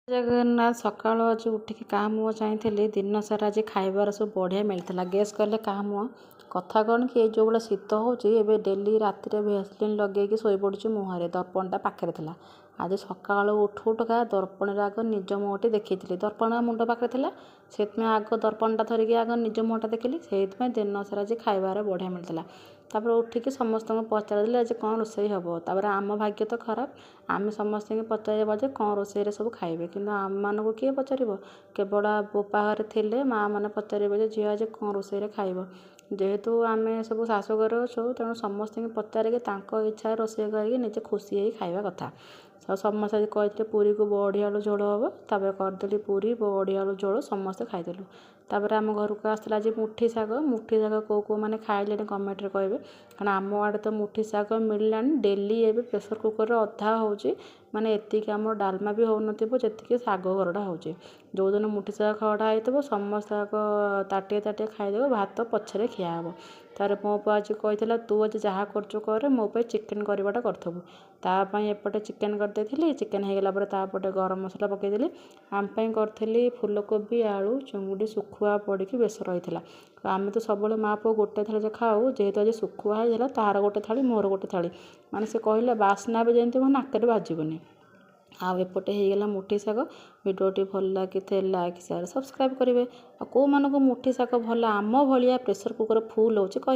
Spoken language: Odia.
ଜଗନ୍ନାଥ। ସକାଳୁ ଆଜି ଉଠିକି କାହା ମୁହଁ ଚାହିଁଥିଲି? ଦିନସାରା ଆଜି ଖାଇବାର ସବୁ ବଢ଼ିଆ ମିଳିଥିଲା। ଗେସ୍ କଲେ କାହା ମୁହଁ କଥା? କ'ଣ କି, ଏଇ ଯେଉଁ ଭଳିଆ ଶୀତ ହେଉଛି ଏବେ, ଡେଲି ରାତିରେ ଭେସଲିନ୍ ଲଗେଇକି ଶୋଇପଡ଼ୁଛି ମୁହଁରେ। ଦର୍ପଣଟା ପାଖରେ ଥିଲା। ଆଜି ସକାଳୁ ଉଠୁ ଉଠୁକା ଦର୍ପଣରେ ଆଗ ନିଜ ମୁହଁଟି ଦେଖିଥିଲି। ଦର୍ପଣ ମୁଣ୍ଡ ପାଖରେ ଥିଲା, ସେଥିପାଇଁ ଆଗ ଦର୍ପଣଟା ଧରିକି ଆଗ ନିଜ ମୁହଁଟା ଦେଖିଲି। ସେଇଥିପାଇଁ ଦିନସାରା ଆଜି ଖାଇବାର ବଢ଼ିଆ ମିଳିଥିଲା। ତାପରେ ଉଠିକି ସମସ୍ତଙ୍କୁ ପଚାରିଦେଲି, ଆଜି କ'ଣ ରୋଷେଇ ହେବ? ତାପରେ ଆମ ଭାଗ୍ୟ ତ ଖରାପ, ଆମେ ସମସ୍ତଙ୍କୁ ପଚାରିବା ଯେ କ'ଣ ରୋଷେଇରେ ସବୁ ଖାଇବେ, କିନ୍ତୁ ଆମମାନଙ୍କୁ କିଏ ପଚାରିବ? କେବଳ ବୋପା ଘରେ ଥିଲେ ମାଆ ମାନେ ପଚାରିବେ ଯେ ଝିଅ ଆଜି କ'ଣ ରୋଷେଇରେ ଖାଇବ। ଯେହେତୁ ଆମେ ସବୁ ଶାଶୁଘରେ ଅଛୁ, ତେଣୁ ସମସ୍ତଙ୍କୁ ପଚାରିକି ତାଙ୍କ ଇଚ୍ଛାରେ ରୋଷେଇ କରିକି ନିଜେ ଖୁସି ହେଇ ଖାଇବା କଥା। ଆଉ ସମସ୍ତେ ଆଜି କହିଥିଲେ ପୁରୀକୁ ବଢ଼ି ଆଳୁ ଝୋଳ ହେବ। ତାପରେ କରିଦେଲି ପୁରୀ ବଢ଼ି ଆଳୁ ଝୋଳ, ସମସ୍ତେ ଖାଇଦେଲୁ। ତାପରେ ଆମ ଘରକୁ ଆସିଥିଲା ଆଜି ମୁଠି ଶାଗ। ମୁଠି ଶାଗ କେଉଁ କେଉଁମାନେ ଖାଇଲେଣି କମେଣ୍ଟରେ କହିବେ, କାରଣ ଆମ ଆଡ଼େ ତ ମୁଠି ଶାଗ ମିଳିଲାଣି ଡେଲି। ଏବେ ପ୍ରେସର୍ କୁକର୍ରେ ଅଧା ହେଉଛି, ମାନେ ଏତିକି ଆମର ଡାଲମା ବି ହେଉନଥିବ ଯେତିକି ଶାଗ ଖରଡ଼ା ହେଉଛି। ଯେଉଁଦିନ ମୁଠି ଶାଗ ଖରଡ଼ା ହେଇଥିବ, ସମସ୍ତେ ଆଗ ତାଟିଏ ତାଟିଏ ଖାଇଦେବ, ଭାତ ପଛରେ ଖିଆ ହେବ। ତାପରେ ମୋ ପୁଅ ଆଜି କହିଥିଲା, ତୁ ଆଜି ଯାହା କରୁଛୁ କରେ, ମୋ ପାଇଁ ଚିକେନ୍ କରିବାଟା କରିଥିବୁ। ତା ପାଇଁ ଏପଟେ ଚିକେନ୍ କରିଦେଇଥିଲି। ଚିକେନ୍ ହେଇଗଲା ପରେ ତାପଟେ ଗରମ ମସଲା ପକାଇଦେଲି। ଆମ ପାଇଁ କରିଥିଲି ଫୁଲକୋବି ଆଳୁ ଚିଙ୍ଗୁଡ଼ି ଶୁଖୁଆ ପଡ଼ିକି ବେସର ହେଇଥିଲା। ଆମେ ତ ସବୁବେଳେ ମା ପୁଅ ଗୋଟେ ଥାଳିରେ ଖାଉ। ଯେହେତୁ ଆଜି ଶୁଖୁଆ ହେଇଥିଲା, ତାର ଗୋଟେ ଥାଳି, ମୋର ଗୋଟେ ଥାଳି, ମାନେ ସେ କହିଲେ ବାସ୍ନା ବି ଯେମିତି ମୋ ନାକରେ ବାଜିବନି। ଆଉ ଏପଟେ ହେଇଗଲା ମୁଠି ଶାଗ। ଭିଡ଼ିଓଟି ଭଲ ଲାଗିଥିଲେ ଲାଇକ୍, ସେୟାର, ସବସ୍କ୍ରାଇବ୍ କରିବେ। ଆଉ କେଉଁମାନଙ୍କୁ ମୁଠି ଶାଗ ଭଲ, ଆମ ଭଳିଆ ପ୍ରେସର୍ କୁକର୍ ଫୁଲ୍ ହେଉଛି, କହିବେ।